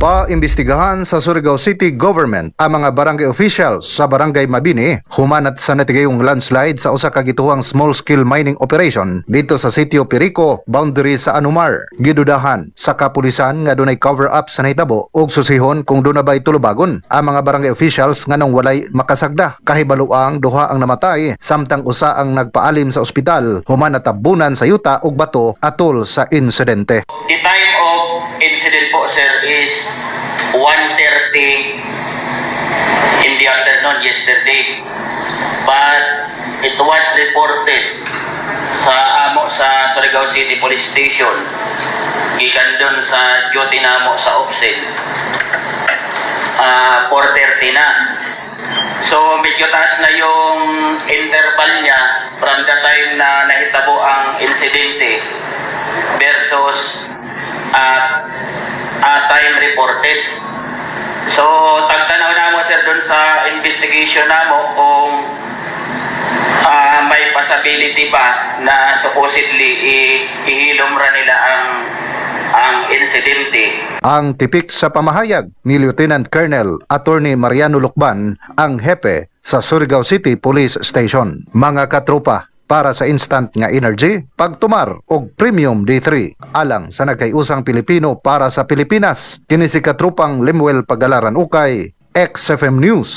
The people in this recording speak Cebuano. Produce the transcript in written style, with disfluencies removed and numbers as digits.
Paimbestigahan sa Surigao City Government ang mga barangay officials sa Barangay Mabini humanat sa natigayong landslide sa usa ka gituhang small scale mining operation dito sa Sitio Perico, boundary sa Anumar. Gidudahan sa kapulisan nga dunay cover up sa nahitabo ug susihon kung duna bay tulubagon ang mga barangay officials nganong walay makasagda. Kahibaluang duha ang namatay samtang usa ang nagpaalim sa ospital human natabunan sa yuta ug bato atol sa insidente. The time of incident po, sir, is 1:30 in the afternoon yesterday. But it was reported sa amo sa Surigao City Police Station gikan doon sa duty namo sa OPSEN, 4:30 na. So medyo taas na yung interval niya from the time na nahitabo ang insidente versus time reported. So, tagtanaw namo, sir, dun sa investigation namo kung may possibility ba na supposedly ihilom ra nila ang insidente. Ang tipik sa pamahayag ni Lieutenant Colonel Attorney Mariano Lukban, ang hepe sa Surigao City Police Station. Mga katropa, para sa instant nga energy, pagtumar og Premium D3 alang sa nagkaiusang Pilipino para sa Pilipinas. Kini si katrupang Lemuel Pagalaran Ukay, XFM News.